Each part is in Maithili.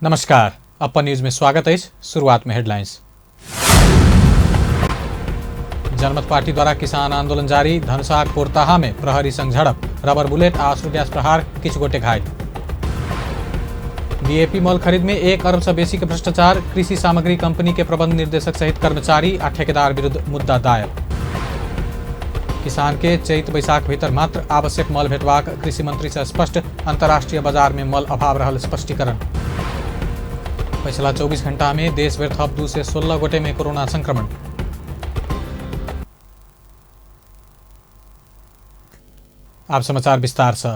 नमस्कार, अपन न्यूज में स्वागत है। शुरुआत में हेडलाइंस। जनमत पार्टी द्वारा किसान आंदोलन जारी। धनुषा पोरताहा में प्रहरी संग झड़प, रबर बुलेट आ अश्रु गैस प्रहार, किछु गोटे घायल। डीएपी मल खरीद में 1 अरब से बेसी के भ्रष्टाचार, कृषि सामग्री कंपनी के प्रबंध निर्देशक सहित कर्मचारी आ ठेकेदार विरुद्ध मुद्दा दायर। किसान के चैत बैसाख भीतर मात्र आवश्यक मल भेटबाक कृषि मंत्री से स्पष्ट। अंतर्राष्ट्रीय बाजार में मल अभाव रहल स्पष्टीकरण। पिछला 24 घंटा में देश भर थप 216 गोटे में कोरोना संक्रमण। आप समाचार विस्तार से।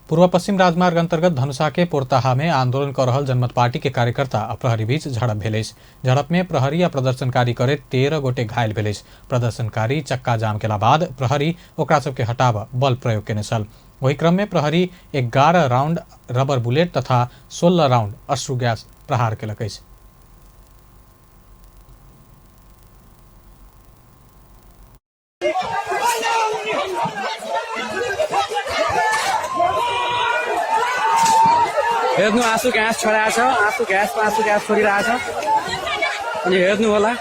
पूर्व पश्चिम राजमार्ग अंतर्गत धनुषा के पोरताहा में आंदोलन कर रहल जनमत पार्टी के कार्यकर्ता आ प्रहरी बीच झड़प भेल अछि। झड़प में प्रहरी आ प्रदर्शनकारी करे 13 गोटे घायल भेल अछि। प्रदर्शनकारी चक्का जाम केला बाद प्रहरी ओकरा सबके हटाबऽ बल प्रयोग केने छल। ओहि क्रम में प्रहरी 11 राउंड रबर बुलेट तथा 16 राउंड अश्रु गैस प्रहार केलक अछि। हेर्नु, आँसु ग्यास छोडाएको छ, आँसु ग्यास आँसु ग्यास छोडिरहेछ। अनि हेर्नु होला,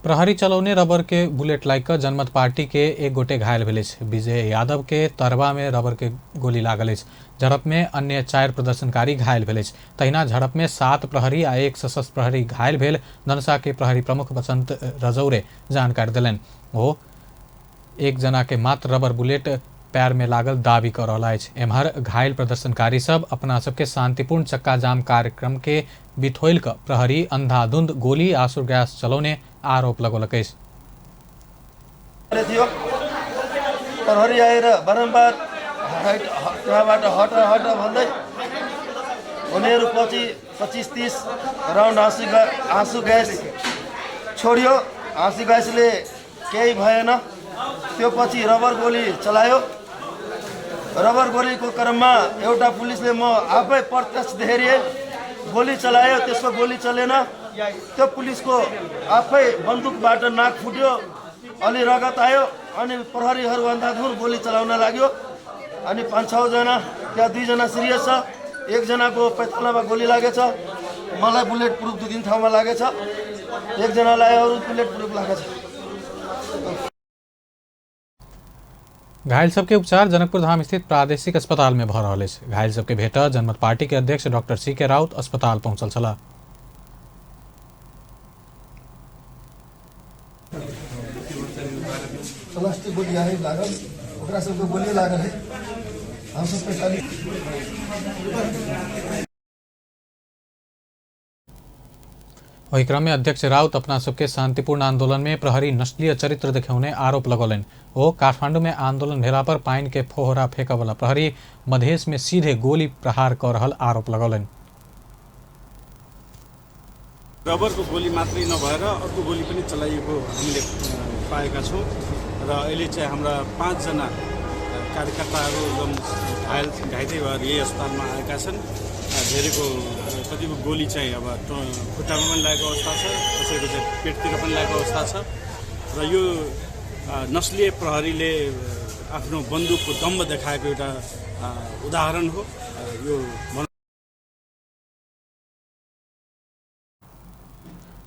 प्रहरी चलौने रबर के बुलेट लागि कऽ जनमत पार्टी के एक गोटे घायल भेल अछि। विजय यादव के तरबा में रबर के गोली लागल अछि। झड़प में अन्य 4 प्रदर्शनकारी घायल भेल अछि। तहिना झड़प में 7 प्रहरी आ 1 सशस्त्र प्रहरी घायल भेल धनुषा के प्रहरी प्रमुख बसंत रजौरे जानकारी देलनि। ओ एक जना के मात्र रबर बुलेट पैर में लागल दावी कर रहल अछि। एम्हर घायल प्रदर्शनकारी सब अपना सबके शांतिपूर्ण चक्का जाम कार्यक्रम के बिथोइल कऽ प्रहरी अंधाधुंध गोली आंसू गैस चलौने आरोप लगौलक अछि। थियो प्रहरी आएर बारम्बार त्यहाँबाट हट हट भन्दै उनीहरू पछि 25-30 राउन्ड आँसु ग्यास छोड्यो। आँसु ग्यासले केही भएन। त्यो पछि रबर गोली चलायो। रबर गोलीको क्रममा एउटा पुलिसले म आफै प्रत्यक्ष देखेँ, गोली चलायो, त्यसको गोली चलेन। त्यो पुलिसको आफै बन्दुकबाट नाक फुट्यो, अलि रगत आयो। अनि प्रहरीहरू अन्धाधुन गोली चलाउन लाग्यो। अनि 5-6 जना, त्यहाँ 2 जना सिरियस छ, 1जनाको पैतालामा गोली लागेछ, मलाई बुलेट प्रुफ 2-3 ठाउँमा लागेछ, 1जनालाई अरू बुलेट प्रुफ लागेछ। घायल सबके उपचार जनकपुर धाम स्थित प्रादेशिक अस्पताल में भऽ रहल अछि। घायल सबके भेट जनमत पार्टी के अध्यक्ष डॉक्टर सी के राउत अस्पताल पहुंचल छलाह। प्लास्टिक गोली लागल, ओकरा सबके गोली लागल है। हम सब 45। ओहि क्रम में अध्यक्ष राउत अपना सबके शांतिपूर्ण आंदोलन में प्रहरी नस्लीय चरित्र देखौने आरोप लगौलनि। ओ काठमांडू में आंदोलन भेला पर पानि के फोहरा फेंकऽ वाला प्रहरी मधेश में सीधे गोली प्रहार कऽ रहल आरोप लगौलनि। रबरको गोली मात्रै नभएर अर्को गोली पनि चलाइएको हामीले पाएका छौँ र अहिले चाहिँ हाम्रा 5 जना कार्यकर्ताहरू एकदम घाइते भएर यही अस्पतालमा आएका छन्। धेरैको कतिको गोली चाहिँ अब खुट्टामा पनि लागेको अवस्था छ, कसैको चाहिँ पेटतिर पनि लागेको अवस्था छ। र यो नस्लीय प्रहरीले आफ्नो बन्दुकको दम्ब देखाएको एउटा उदाहरण हो। यो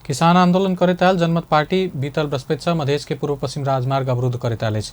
किसान आंदोलन करैत आयल जनमत पार्टी बीतल बृहस्पति से मधेश के पूर्व पश्चिम राजमार्ग अवरुद्ध करैत आयल अछि।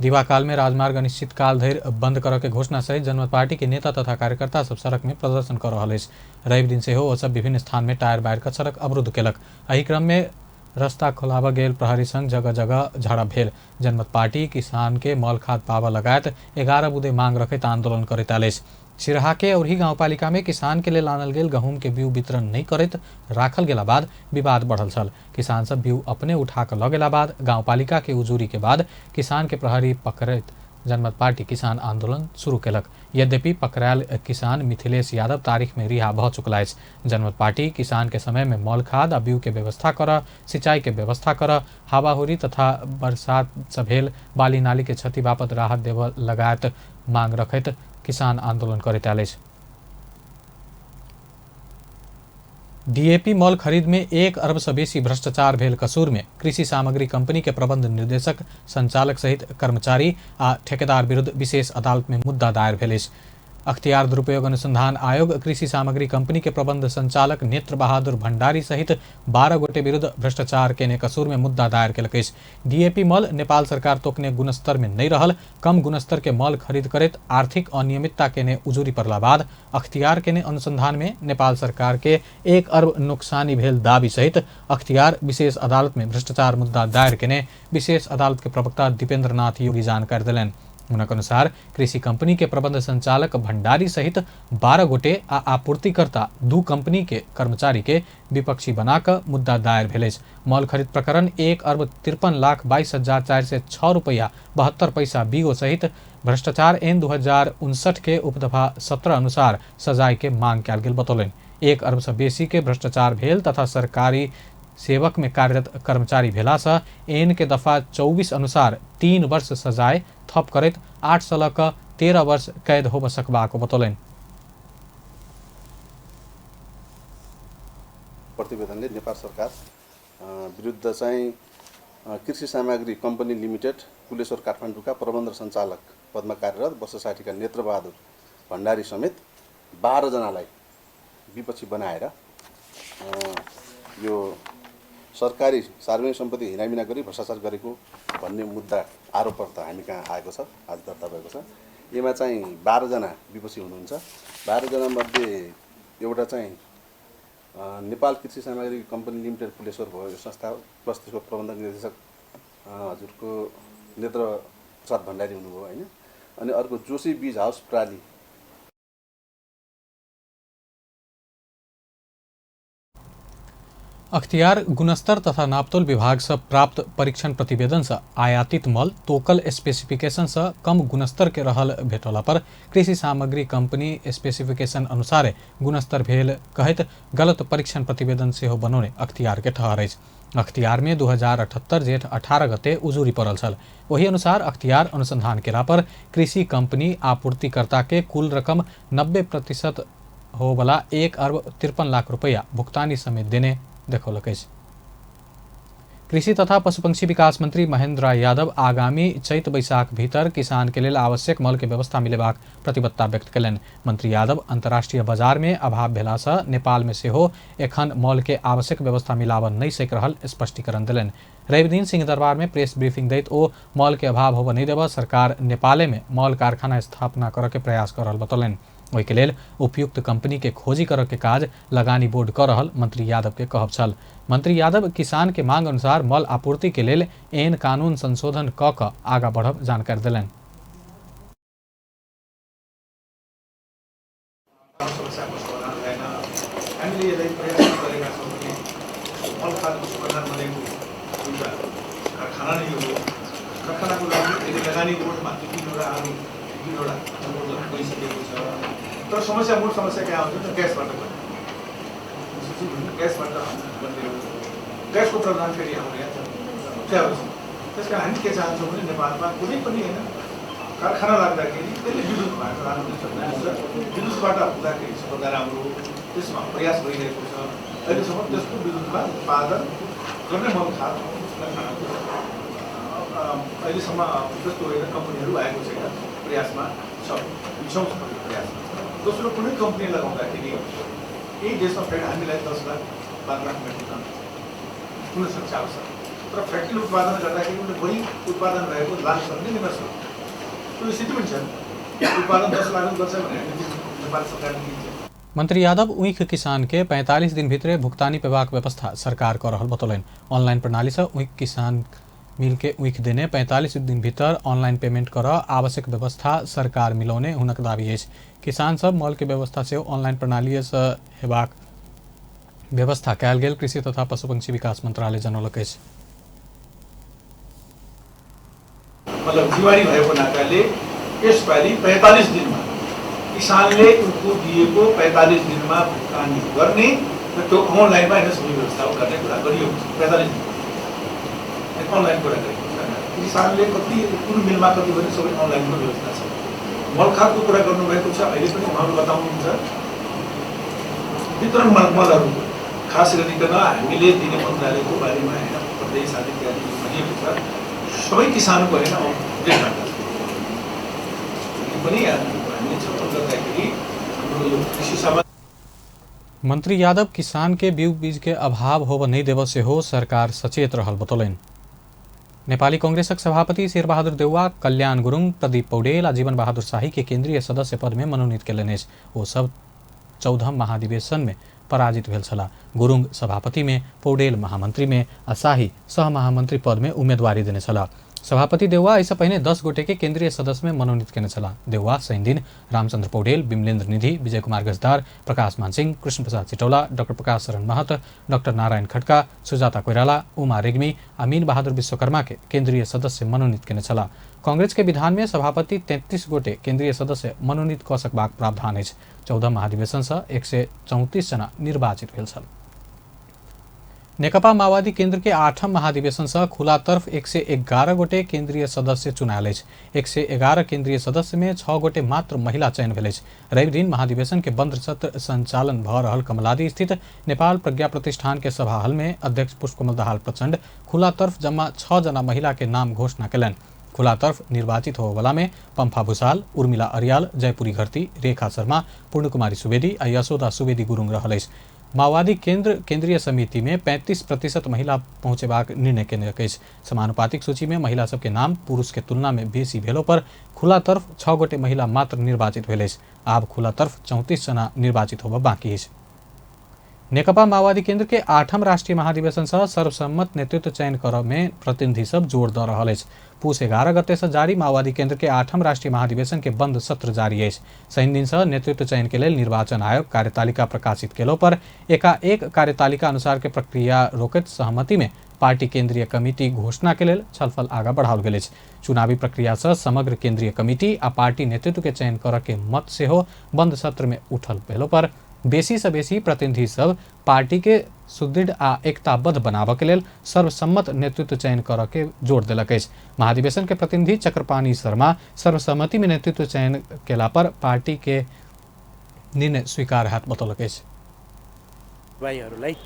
दिवाकाल में राजमार्ग अनिश्चित काल धरि बंद करऽ के घोषणा सहित जनमत पार्टी के नेता तथा कार्यकर्ता सब सड़क में प्रदर्शन कर रहल अछि। रवि दिन सेहो ओ सब विभिन्न स्थान में टायर बारि कऽ सड़क अवरुद्ध केलक। एहि क्रम में रास्ता खोलाबऽ गेल प्रहरी संग जगह जगह झड़प भेल। जनमत पार्टी किसान के मल खाद पाबऽ लगायत 11 बुँदे मांग रखैत आंदोलन करैत आयल अछि। सिरहा के औरही गाउँपालिका में किसान के लेल आनल गेल गहूम के बिउ वितरण नहीं करैत राखल गेला बाद विवाद बढ़ल छल। किसान सब बिउ अपने उठा कऽ लऽ गेला बाद गाउँपालिका के उजूरी के बाद किसान के प्रहरी पकड़ैत जनमत पार्टी किसान आंदोलन शुरू केलक। यद्यपि पकड़ायल किसान मिथिलेश यादव तारीख में रिहा भऽ चुकल अछि। जनमत पार्टी किसान के समय में मल खाद आ बीउ के व्यवस्था कर, सिंचाई के व्यवस्था कर, हावाहुरी तथा बरसात से भेल बाली नाली के क्षति बापत राहत देबऽ लगायत मांग रखैत किसान आंदोलन करैत आयल अछि। डीएपी मल खरीद में 1 अरब से बेसी भ्रष्टाचार भेल कसूर में कृषि सामग्री कंपनी के प्रबंध निर्देशक, संचालक सहित कर्मचारी आ ठेकेदार विरुद्ध विशेष अदालत में मुद्दा दायर भेल अछि। अख्तियार दुरुपयोग अनुसंधान आयोग कृषि सामग्री कंपनी के प्रबंध संचालक नेत्र बहादुर भंडारी सहित 12 गोटे विरुद्ध भ्रष्टाचार केने कसूर में मुद्दा दायर केलक अछि। डीएपी मल नेपाल सरकार तोकने गुणस्तर में नहीं रहल, कम गुणस्तर के मल खरीद करैत आर्थिक अनियमितता केने उजुरी पड़ला बाद अख्तियार केने अनुसंधान में नेपाल सरकार के 1 अरब नुकसानी भेल दावी सहित अख्तियार विशेष अदालत में भ्रष्टाचार मुद्दा दायर केने विशेष अदालत के प्रवक्ता दीपेंद्र नाथ योगी जानकारी देलनि। हुनक अनुसार कृषि कंपनी के प्रबंध संचालक भंडारी सहित 12 गोटे आ आपूर्तिकर्ता 2 कंपनी के कर्मचारी के विपक्षी बनाकर मुद्दा दायर भेल अछि। मल खरीद प्रकरण 1,53,22,406 रुपया 72 पैसा बीओ सहित भ्रष्टाचार एन 2059 के उपदफा 17 अनुसार सजाय के मांग कयल गेल बतौलनि। 1 अरब से बेसी के भ्रष्टाचार भेल तथा सरकारी सेवक में कार्यरत कर्मचारी भेला से एन के दफा 24 अनुसार 3 वर्ष सजाय थप करैत 8 से लऽ कऽ 13 वर्ष कैद होबऽ सकबाक बतौलनि। प्रतिवेदनले नेपाल सरकार विरुद्ध चाहिँ कृषि सामग्री कम्पनी लिमिटेड कुलेश्वर काठमाडौँका प्रबन्ध सञ्चालक पदमा कार्यरत वर्ष 60 का नेत्रबहादुर भण्डारी समेत 12 जनालाई विपक्षी बनाएर यो सरकारी सार्वजनिक सम्पत्ति हिनामिना गरी भ्रष्टाचार गरेको भन्ने मुद्दा आरोप त हामी कहाँ आएको छ, आज दर्ता भएको छ। यसमा चाहिँ 12 जना विपक्षी हुनुहुन्छ। 12 जना मध्ये एउटा चाहिँ नेपाल कृषि सामग्री कम्पनी लिमिटेड कुलेश्वर भयो यो संस्था, प्लस त्यसको प्रबन्ध निर्देशक हजुरको नेत्र प्रसाद भण्डारी हुनुभयो होइन, अनि अर्को जोशी बीज हाउस प्राली। अख्तियार गुणस्तर तथा नापतोल विभाग से प्राप्त परीक्षण प्रतिवेदन से आयातित मल तोकल स्पेसिफिकेशन से कम गुणस्तर के रहल भेटला पर कृषि सामग्री कंपनी स्पेसिफिकेशन अनुसार गुणस्तर भेल कहैत गलत परीक्षण प्रतिवेदन सेहो बनौने अख्तियार के ठहर अछि। अख्तियार में 2078 जेठ 18 गते उजुरी पड़ल छल। ओही अनुसार अख्तियार अनुसंधान केला पर कृषि कंपनी आपूर्तिकर्ता के कुल रकम 90% होवला 1,53,00,000 रुपया भुगतानी समेत देने देखौलक अछि। कृषि तथा पशुपक्षी विकास मंत्री महेंद्र यादव आगामी चैत बैसाख भीतर किसान के लेल आवश्यक मल के व्यवस्था मिलेबाक प्रतिबद्धता व्यक्त कयलनि। मंत्री यादव अंतर्राष्ट्रीय बाजार में अभाव भेला से नेपाल में सेहो एखन मल के आवश्यक व्यवस्था मिलाबऽ नहि सकि रहल स्पष्टीकरण देलनि। रविदिन सिंहदरबार में प्रेस ब्रीफिंग दैत ओ मल के अभाव होबऽ नहि देबऽ सरकार नेपाले में मल कारखाना स्थापना करऽ के प्रयास कऽ रहल बतौलनि। ओहिके लेल उपयुक्त कंपनी के खोजी करऽ के काज लगानी बोर्ड कऽ रहल मंत्री यादव के कहब छल। मंत्री यादव किसान के मांग अनुसार मल आपूर्ति के लेल एन कानून संशोधन कऽ कऽ आगाँ बढ़ब जानकारी देलनि। तर समस्या मूल समस्या क्या आउँछ त ग्यासबाट बन्ने, ग्यासबाट बन्ने हो। ग्यासको प्रावधान फेरि हाम्रो यहाँ अप्ठ्यारो छ। त्यस कारण हामी के चाहन्छौँ भने नेपालमा कुनै पनि होइन कारखाना लाग्दाखेरि त्यसले विद्युतबाट राम्रो हुन्छ, विद्युतबाट हुँदाखेरि सबभन्दा राम्रो, त्यसमा प्रयास भइरहेको छ। अहिलेसम्म त्यसको विद्युतमा उत्पादन गर्ने मल खाद कारखानाको अहिलेसम्म त्यस्तो होइन कम्पनीहरू आएको छैन, प्रयासमा छ, छौँ प्रयासमा। दोस्रो कुनै कम्पनी लगाउँदाखेरि यही देशमा फ्याक्ट्री हामीलाई 10 लाख 12 लाख मेट्रिक टन ठुलो संख्या आउँछ, तर फ्याक्ट्री उत्पादन गर्दाखेरि उसले बढी उत्पादन रहेको लाभसम्म नै लिन सक्छ। त्यो स्थिति पनि छ, उत्पादन 10 लाख गर्छ भने नेपाल सरकारले दिन्छ। मंत्री यादव ऊख किसान के 45 दिन भीतरे भुगतानी पेबाक व्यवस्था सरकार कऽ रहल बतौलनि। ऑनलाइन प्रणाली से ऊख किसान मिल के ऊख देने 45 दिन भीतर ऑनलाइन पेमेंट कर आवश्यक व्यवस्था सरकार मिलौने हुनक दावी अछि। किसान सब मल के व्यवस्था से ऑनलाइन प्रणाली से हेबाक व्यवस्था कयल गेल कृषि तथा पशुपक्षी विकास मंत्रालय जनौलक अछि। मतलब जिम्मेवारी भएको नाताले यसपालि 45 दिनमा किसानले उनको दिएको 45 दिनमा भुक्तानी गर्ने र त्यो अनलाइनमा होइन सबै व्यवस्था गर्ने कुरा गरिएको छ। 45 दिन अनलाइन कुरा गरिएको छ। किसानले कति कुन मिलमा कति भने सबै अनलाइनको व्यवस्था छ। मलखादको कुरा गर्नुभएको छ, अहिले पनि उहाँहरू बताउनुहुन्छ। वितरण मलहरू खास गरिकन हामीले दिने मन्त्रालयको बारेमा होइन प्रदेश आदि इत्यादि भनिएको छ, सबै किसानको होइन पनि हामीले छलफल गर्दाखेरि हाम्रो यो कृषि सामान। मंत्री यादव किसान के बीउ बीज के अभाव होब नहीं देव सेहो सरकार सचेत रहल बतौलनि। नेपाली कांग्रेसक सभापति शेरबहादुर देउवा कल्याण गुरुङ, प्रदीप पौडेल आ जीवन बहादुर शाही के केंद्रीय सदस्य पद में मनोनीत कयलनि अछि। ओ सब 14 महाधिवेशन में पराजित भेल छलाह। गुरुङ सभापति में, पौडेल महामंत्री में आ शाही सह महामंत्री पद में उम्मीदवारी देने छलाह। सभापति देउवा एहिसँ पहिने 10 गोटे के केंद्रीय सदस्य में मनोनीत केने छलाह। देउवा शनिदिन रामचंद्र पौडेल, बिमलेन्द्र निधि, विजय कुमार गजदार, प्रकाश मानसिंह, कृष्ण प्रसाद चिटौला, डॉक्टर प्रकाश शरण महत, डॉक्टर नारायण खड्का, सुजाता कोइराला, उमा रेग्मी आ मीन बहादुर विश्वकर्मा के केंद्रीय सदस्य मनोनीत केने छलाह। कांग्रेस के विधान में सभापति 33 गोटे केंद्रीय सदस्य मनोनीत कऽ सकबाक प्रावधान अछि। 14 महाधिवेशन सँ 134 जना निर्वाचित भेल छल। नेकपा माओवादी केंद्र के 8म महाधिवेशन से खुला तरफ 111 गोटे केंद्रीय सदस्य चुनायल अछि। 111 केंद्रीय सदस्य में 6 गोटे मात्र महिला चयन भेल अछि। रवि दिन महाधिवेशन के बंद सत्र संचालन भऽ रहल कमलादी स्थित नेपाल प्रज्ञा प्रतिष्ठान के सभा हल में अध्यक्ष पुष्पकमल दाहाल प्रचंड खुला तरफ जम्मा 6 जना महिला के नाम घोषणा कयलनि। खुला तरफ निर्वाचित होबयवला में पंफा भूषाल, उर्मिला अरियाल, जयपुरी घरती, रेखा शर्मा, पूर्णकुमारी सुवेदी आ यशोदा सुवेदी गुरुङ रहल अछि। माओवादी केंद्र केंद्रीय समिति में 35% महिला पहुँचेबाक निर्णय केलक अछि। समानुपातिक सूची में महिला सबके नाम पुरुष के तुलना में बेसी भेलो पर खुला तरफ 6 गोटे महिला मात्र निर्वाचित भेल अछि। आब खुला तरफ 34 जना निर्वाचित होबय बाकी अछि। नेकपा माओवादी केंद्र के 8म राष्ट्रीय महाधिवेशन से सर्वसम्मत नेतृत्व चयन करय में प्रतिनिधि सब जोर दऽ रहल अछि। पूस 11 गते से जारी माओवादी केंद्र के 8म राष्ट्रीय महाधिवेशन के बंद सत्र जारी अछि। शनि दिन से नेतृत्व चयन के लेल निर्वाचन आयोग कार्यतालिका प्रकाशित केलो पर एकाएक कार्यतालिका अनुसार के प्रक्रिया रोकैत सहमति में पार्टी केंद्रीय कमिटी घोषणा के लेल छलफल आगा बढ़ाओल गेल अछि। चुनावी प्रक्रिया से समग्र केंद्रीय कमिटी आ पार्टी नेतृत्व के चयन करय के मत सेहो बंद सत्र में उठल भेलो पर बेसी से बेसी प्रतिनिधि सब पार्टी के सुदृढ़ आ एकताबद्ध बनाबऽ के लेल सर्वसम्मत नेतृत्व चयन करऽ के जोर देलक अछि। महाधिवेशन के प्रतिनिधि चक्रपाणी शर्मा सर्वसम्मति में नेतृत्व चयन केला पर पार्टी के निर्णय स्वीकार हैत बतौलक अछि। भाइहरूलाई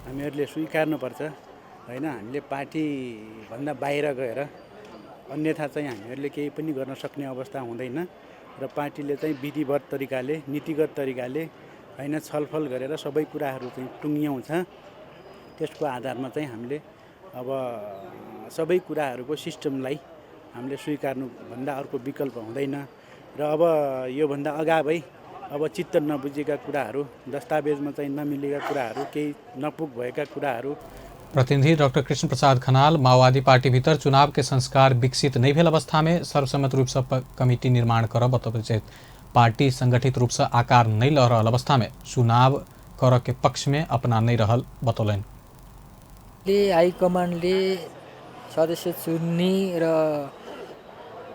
हामीहरूले स्वीकार्नुपर्छ होइन, हामीले पार्टीभन्दा बाहिर गएर अन्यथा चाहिँ हामीहरूले केही पनि गर्न सक्ने अवस्था हुँदैन र पार्टीले चाहिँ विधिवत तरिकाले नीतिगत तरिकाले हैन छलफल गरेर सबै कुराहरू चाहिँ टुङ्ग्याउँछ। त्यसको आधारमा चाहिँ हामीले अब सबै कुराहरूको सिस्टमलाई हामीले स्वीकार्नुभन्दा अर्को विकल्प हुँदैन र अब योभन्दा अगावै अब चित्त नबुझेका कुराहरू, दस्तावेजमा चाहिँ नमिलेका कुराहरू, केही नपुग भएका कुराहरू। प्रतिनिधि डॉक्टर कृष्ण प्रसाद खनाल माओवादी पार्टी भीतर चुनाव के संस्कार विकसित नहीं भेल अवस्था में सर्वसम्मत रूप से कमिटी निर्माण करब बतबैत पार्टी संगठित रूप से आकार नहीं लऽ रहल अवस्था में चुनाव करऽ के पक्ष में अपना नहीं रहल बतौलनि। हाईकमान्डले सदस्य चुन्ने र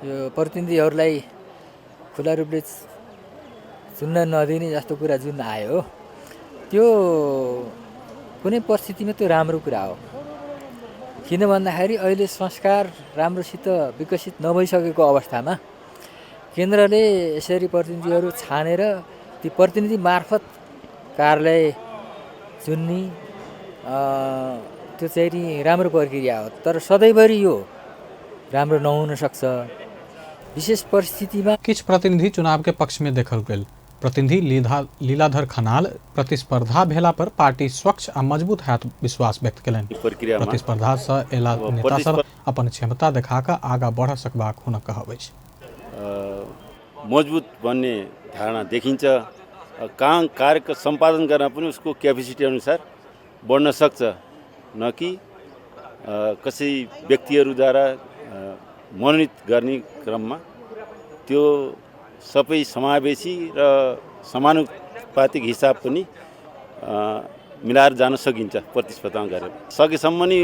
यो प्रतिनिधिहरूलाई खुला रूपले चुन्न नदिने जस्तो कुरा जुन आयो त्यो कुनै परिस्थितिमा त्यो राम्रो कुरा हो। किन भन्दाखेरि अहिले संस्कार राम्रोसित विकसित नभइसकेको अवस्थामा केन्द्रले यसरी प्रतिनिधिहरू छानेर ती प्रतिनिधि मार्फत कार्यालय चुन्ने त्यो चाहिँ नि राम्रो प्रक्रिया हो। तर सधैँभरि यो राम्रो नहुन सक्छ। विशेष परिस्थितिमा किछु प्रतिनिधि चुनाव के पक्ष में देखल गेल। प्रतिनिधि लीलाधर खनाल प्रतिस्पर्धा भेला पर पार्टी स्वच्छ आ मजबूत हैत विश्वास व्यक्त केलनि। प्रतिस्पर्धा से एला नेता सब अपन क्षमता देखा कऽ आगा बढ़ सकबाक हुनक कहब अछि। मजबुत बन्ने धारणा देखिन्छ। काम कार्य सम्पादन गर्न पनि उसको क्यापेसिटी अनुसार बढ्न सक्छ, न कि कसै व्यक्तिहरूद्वारा मनोनित गर्ने क्रममा त्यो सबै समावेशी र समानुपातिक हिसाब पनि मिलाएर जान सकिन्छ। प्रतिस्पर्धा गरेर सकेसम्म नि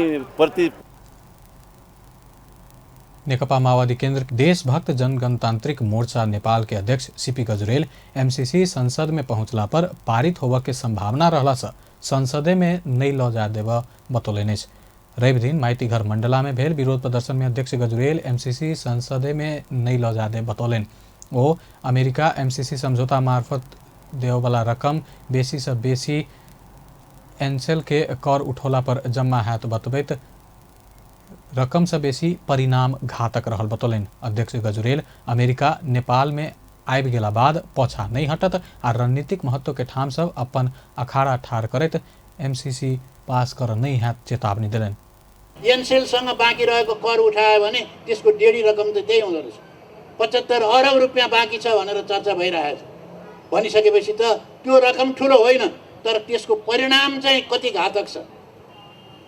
नेकपा माओवादी केंद्र देशभक्त जनगणतांत्रिक मोर्चा नेपाल के अध्यक्ष सीपी गजुरेल एमसीसी संसद में पहुंचला पर पारित होबऽ के संभावना रहला से संसदे में नहीं लऽ जा देबऽ बतौलनि अछि। रवि दिन माइतीघर मंडला में भेल विरोध प्रदर्शन में अध्यक्ष गजुरेल एमसीसी संसदे में नहीं लऽ जा देब बतौलनि। ओ अमेरिका एमसीसी समझौता मार्फत देबऽवला रकम बेसी से बेसी एनसेल के कर उठौला पर जम्मा हैत बतबैत रकम से बेसी परिणाम घातक रहल बतौलनि। अध्यक्ष गजुरेल अमेरिका नेपाल में आबि गेला बाद पछा नहीं हटत आ रणनीतिक महत्व के ठाम सब अपन अखाड़ा ठाढ़ करैत एमसीसी पास कर नहीं हैत चेतावनी देलनि। एनसेलसँग बाँकी रहेको कर उठायो भने त्यसको डेढी रकम त त्यही हुँदो रहेछ। 75 अरब रुपियाँ बाँकी छ भनेर चर्चा भइरहेको छ। भनिसकेपछि त त्यो रकम ठुलो होइन, तर त्यसको परिणाम चाहिँ कति घातक छ।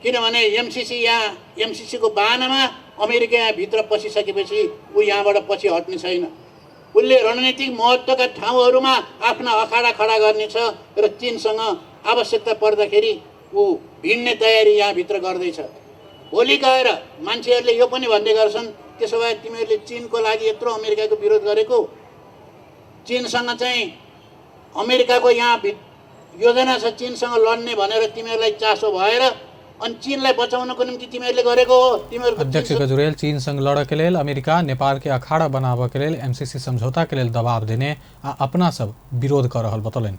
किनभने एमसीसी यहाँ एमसीसीको बहानामा अमेरिका यहाँ भित्र पसिसकेपछि ऊ यहाँबाट पछि हट्ने छैन। उसले रणनीतिक महत्त्वका ठाउँहरूमा आफ्ना अखाडा खडा गर्नेछ र चीनसँग आवश्यकता पर्दाखेरि ऊ भिड्ने तयारी यहाँभित्र गर्दैछ। भोलि गएर मान्छेहरूले यो पनि भन्ने गर्छन्, त्यसो भए तिमीहरूले चीनको लागि यत्रो अमेरिकाको विरोध गरेको, चीनसँग चाहिँ अमेरिकाको यहाँ योजना छ चीनसँग लड्ने भनेर तिमीहरूलाई चासो भएर अनि चीनलाई बचाउनको निम्ति तिमीहरूले गरेको हो। तिमीहरूको अध्यक्ष गजुरेल चीनसँग लड़ऽ के लेल अमेरिका नेपाल के अखाड़ा बनाबऽ के लेल एमसीसी समझौता के लेल दबाव देने आ अपना सब विरोध कर रहल बतौलनि।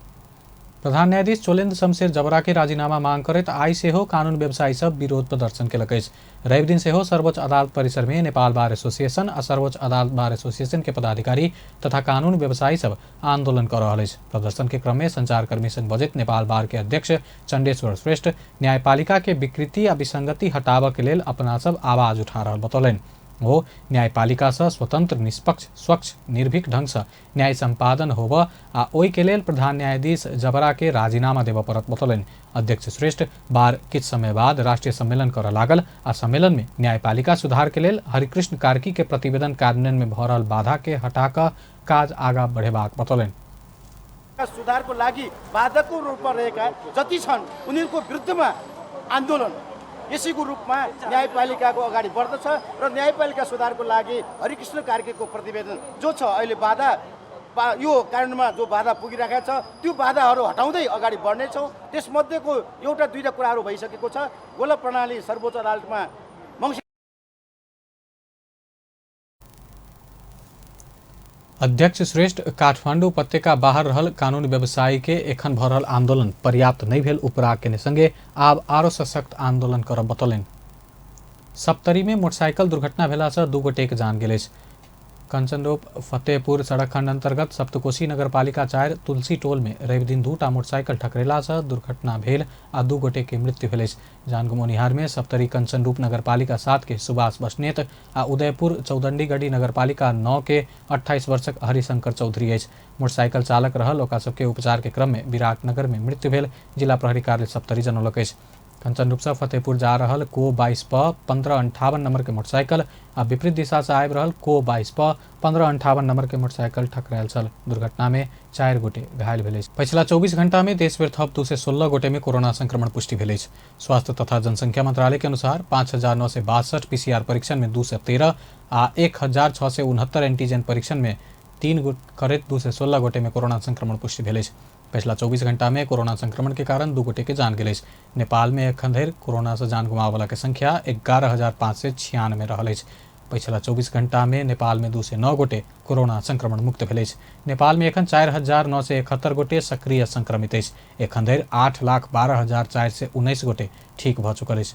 प्रधान न्यायाधीश चोलेन्द्र शमशेर जबरा के राजीनामा मांग करैत आइ सेहो कानून व्यवसायी सब विरोध प्रदर्शन केलक अछि। रवि दिन सेहो सर्वोच्च अदालत परिसर में नेपाल बार एसोसिएशन आ सर्वोच्च अदालत बार एसोसिएशन के पदाधिकारी तथा कानून व्यवसायी सब आंदोलन कर रहल अछि। प्रदर्शन के क्रम में संचारकर्मी संग बजैत नेपाल बार के अध्यक्ष चंडेश्वर श्रेष्ठ न्यायपालिका के विकृति आ विसंगति हटाबऽ के लेल अपना सब आवाज उठा रहल बतौलनि। ओ न्यायपालिका से स्वतंत्र, निष्पक्ष, स्वच्छ, निर्भीक ढंग से न्याय सम्पादन होबऽ आ ओहि के लेल प्रधान न्यायाधीश जबरा के राजीनामा देबऽ पड़त बतौलनि। अध्यक्ष श्रेष्ठ बार किछु समय बाद राष्ट्रीय सम्मेलन करऽ लागल आ सम्मेलन में न्यायपालिका सुधार के लेल हरिकृष्ण कार्की के प्रतिवेदन कार्यान्वयन में भऽ रहल बाधा के हटा कऽ काज आगा बढ़ेबाक बतौलनि। सुधारको लागि बाधकको रूपमा रहेका जति छन् उनीहरूको विरुद्धमा आन्दोलन यसैको रूपमा न्यायपालिकाको अगाडि बढ्दछ र न्यायपालिका सुधारको लागि हरिकृष्ण कार्कीको प्रतिवेदन जो छ अहिले बाधा यो कानुनमा जो बाधा पुगिरहेको छ त्यो बाधाहरू हटाउँदै अगाडि बढ्नेछौँ। त्यसमध्येको एउटा दुईवटा कुराहरू भइसकेको छ। गोला प्रणाली सर्वोच्च अदालतमा अध्यक्ष श्रेष्ठ काठमाडौँ उपत्यका बाहर रहल कानून व्यवसायी के एखन भऽ रहल आंदोलन पर्याप्त नहीं भेल उपराग केने संगे आब आरो सशक्त आंदोलन करब बतौलनि। सप्तरी में मोटरसाइकिल दुर्घटना भेला से 2 गोटेक जान गेल अछि। कंचनरूप फतेहपुर सड़क खंड अंतर्गत सप्तकोशी नगरपालिका 4 तुलसी टोल में रवि दिन 2टा मोटरसाइकिल ठकरेला से दुर्घटना भेल आ 2 गोटे के मृत्यु भेल अछि। जान गुमौनिहार में सप्तरी कंचनरूप नगरपालिका 7 के सुभाष बस्नेत आ उदयपुर चौदंडीगढ़ी नगरपालिका 9 के 28 वर्षक हरिशंकर चौधरी अछि। मोटरसाइकिल चालक रहल ओकरा सबके उपचार के क्रम में विराटनगर में मृत्यु भेल जिला प्रहरी कार्यालय सप्तरी जनौलक अछि। कंचनरूप से फतेहपुर जा रहल को 22 प 1558 नंबर के मोटरसाइकिल आ विपरीत दिशा से आबि रहल को 22 प 1558 नंबर के मोटरसाइकिल ठकरायल छल। दुर्घटना में 4 गोटे घायल भेल अछि। पछिला 24 घंटा में देशभरि थप 216 गोटे में कोरोना संक्रमण पुष्टि भेल अछि। स्वास्थ्य तथा जनसंख्या मंत्रालय के अनुसार 5962 पीसीआर परीक्षण में 213 आ 1669 एंटीजन परीक्षण में 3 करैत 216 गोटे में कोरोना संक्रमण पुष्टि भेल अछि। पिछला 24 घंटा में कोरोना संक्रमण के कारण 2 गोटे के जान गेल अछि। नेपाल में एखन धरि कोरोना से जान गुमाबऽवला के संख्या 11,596 रहल अछि। पिछला 24 घंटा में नेपाल में 209 गोटे कोरोना संक्रमण मुक्त भेल अछि। नेपाल में एखन 4,971 गोटे सक्रिय संक्रमित अछि। एखन धरि 8,12,419 गोटे ठीक भऽ चुकल अछि।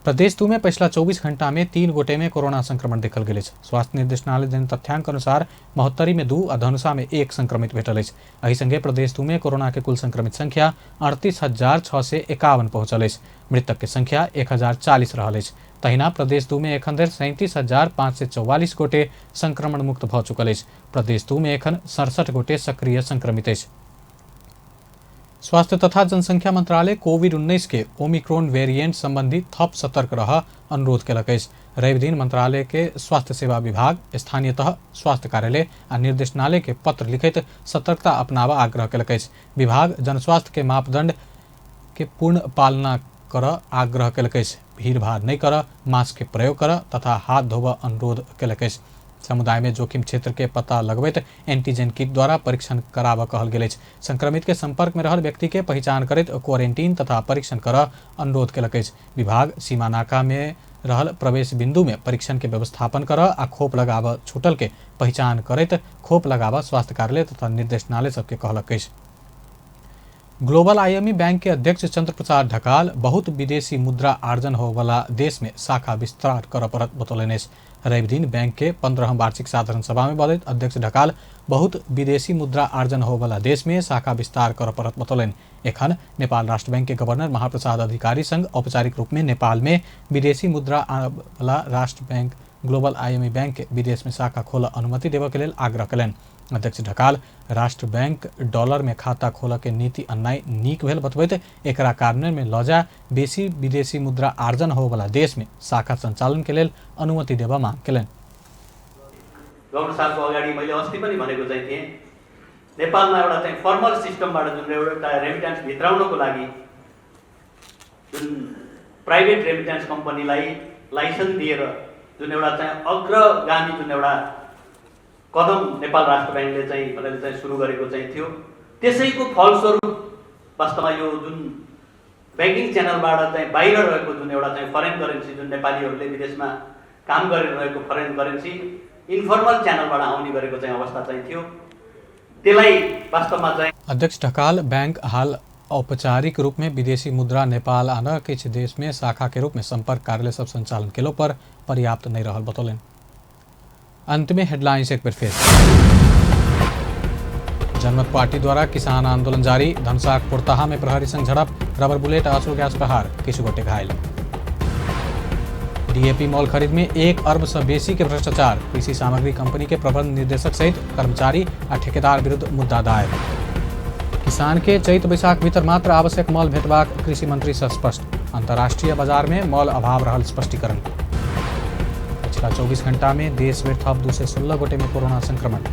प्रदेश 2 में पिछला 24 घंटा में 3 गोटे में कोरोना संक्रमण देखल गेल अछि। स्वास्थ्य निर्देशनालय देने तथ्यांक अनुसार महोत्तरी में 2 आ धनुषा में 1 संक्रमित भेटल अछि। एहि संगे प्रदेश 2 में कोरोना के कुल संक्रमित संख्या 38,651 पहुंचल अछि। मृतक के संख्या 1,040 रहल अछि। तहिना प्रदेश 2 में एखन धरि 37,544 गोटे संक्रमण मुक्त भऽ चुकल अछि। प्रदेश 2 में एखन 67 गोटे सक्रिय संक्रमित अछि। स्वास्थ्य तथा जनसंख्या मंत्रालय कोविड-19 के ओमिक्रॉन वेरिएंट संबंधी थप सतर्क रह अनुरोध केलक अछि। रवि दिन मंत्रालय के स्वास्थ्य सेवा विभाग, स्थानीय तह स्वास्थ्य कार्यालय आ निर्देशनालय के पत्र लिखैत सतर्कता अपनाबऽ आग्रह केलक अछि। विभाग जनस्वास्थ्य के मापदंड के पूर्ण पालना कर आग्रह केलक अछि। भीड़भाड़ नहि कर, मास्क के प्रयोग कर तथा हाथ धोबऽ अनुरोध केलक अछि। समुदाय में जोखिम क्षेत्र के पता लगबैत एंटीजन किट द्वारा परीक्षण कराबऽ कहल गेल अछि। संक्रमित के संपर्क में रहल व्यक्ति के पहिचान करैत क्वारेंटीन तथा परीक्षण कर अनुरोध केलक अछि। विभाग सीमा नाका में रहल प्रवेश बिंदु में परीक्षण के व्यवस्थापन कर आ खोप लगाबऽ छूटल के पहिचान करैत खोप लगाबऽ स्वास्थ्य कार्यालय तथा निर्देशनालय सबके कहलक अछि। ग्लोबल आईएमई बैंक के अध्यक्ष चंद्र प्रसाद ढकाल बहुत विदेशी मुद्रा आर्जन होवला देश में शाखा विस्तार कर पड़त बतौलनि अछि। रवि दिन बैंक के 15वां वार्षिक साधारण सभा में बजैत अध्यक्ष ढकाल बहुत विदेशी मुद्रा आर्जन होवला देश में शाखा विस्तार कर पड़त बतौलनि। एखन नेपाल राष्ट्र बैंक के गवर्नर महाप्रसाद अधिकारी संग औपचारिक रूप में नेपाल में विदेशी मुद्रा वाला राष्ट्र बैंक ग्लोबल आईएमई बैंक के विदेश में शाखा खोलऽ अनुमति देबऽ के लेल आग्रह कयलनि। अध्यक्ष ढकाल राष्ट्र बैंक डॉलर में खाता खोलऽ के नीति अननाइ नीक भेल बतबैत एकरा कार्यान्वयन में लऽ जा बेसी विदेशी मुद्रा आर्जन होवला देश में शाखा संचालन के लेल अनुमति देबऽ मांग कयलनि। गभर्नर साहबको अगाडि मैले अस्ति पनि भनेको चाहिँ थिएँ, नेपालमा एउटा चाहिँ फर्मल सिस्टमबाट जुन एउटा रेमिट्यान्स भित्राउनको लागि जुन प्राइभेट रेमिट्यान्स कम्पनीलाई लाइसेन्स दिएर जुन एउटा चाहिँ अग्रगामी जुन एउटा कदम नेपाल राष्ट्र ब्याङ्कले चाहिँ भनेर चाहिँ सुरु गरेको चाहिँ थियो, त्यसैको फलस्वरूप वास्तवमा यो जुन ब्याङ्किङ च्यानलबाट चाहिँ बाहिर रहेको जुन एउटा चाहिँ फरेन करेन्सी जुन नेपालीहरूले विदेशमा काम गरेर रहेको फरेन करेन्सी इन्फर्मल च्यानलबाट आउने गरेको चाहिँ अवस्था चाहिँ थियो, त्यसलाई वास्तवमा चाहिँ अध्यक्ष ढकाल बैंक हाल औपचारिक रूप में विदेशी मुद्रा नेपाल आन किछु देश में शाखा के रूप में संपर्क कार्यालय सब संचालन केलो पर पर्याप्त नहीं रहल बतौलनि। अंत में हेडलाइंस एक बेर फिर। जनमत पार्टी द्वारा किसान आंदोलन जारी, धनसाक पुरताहा में प्रहरी संग झड़प, रबर बुलेट आंसू गैस प्रहार, किछु गोटे घायल। डीएपी मॉल खरीद में 1 अरब से बेसी के भ्रष्टाचार, कृषि सामग्री कंपनी के प्रबंध निर्देशक सहित कर्मचारी आ ठेकेदार विरुद्ध मुद्दा दायर। किसान के चैत बैसाख भीतर मात्र आवश्यक मल भेटबाक कृषि मंत्री से स्पष्ट, अंतर्राष्ट्रीय बाजार में मल अभाव रहल स्पष्टीकरण। पिछला 24 घंटा में देश में थप 216 गोटे में कोरोना संक्रमण।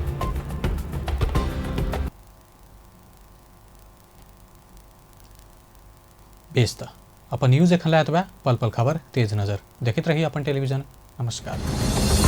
बेस त अपन न्यूज एखन ला एतबा, पल पल खबर तेज नजर देखैत रही अपन टेलीविजन। नमस्कार।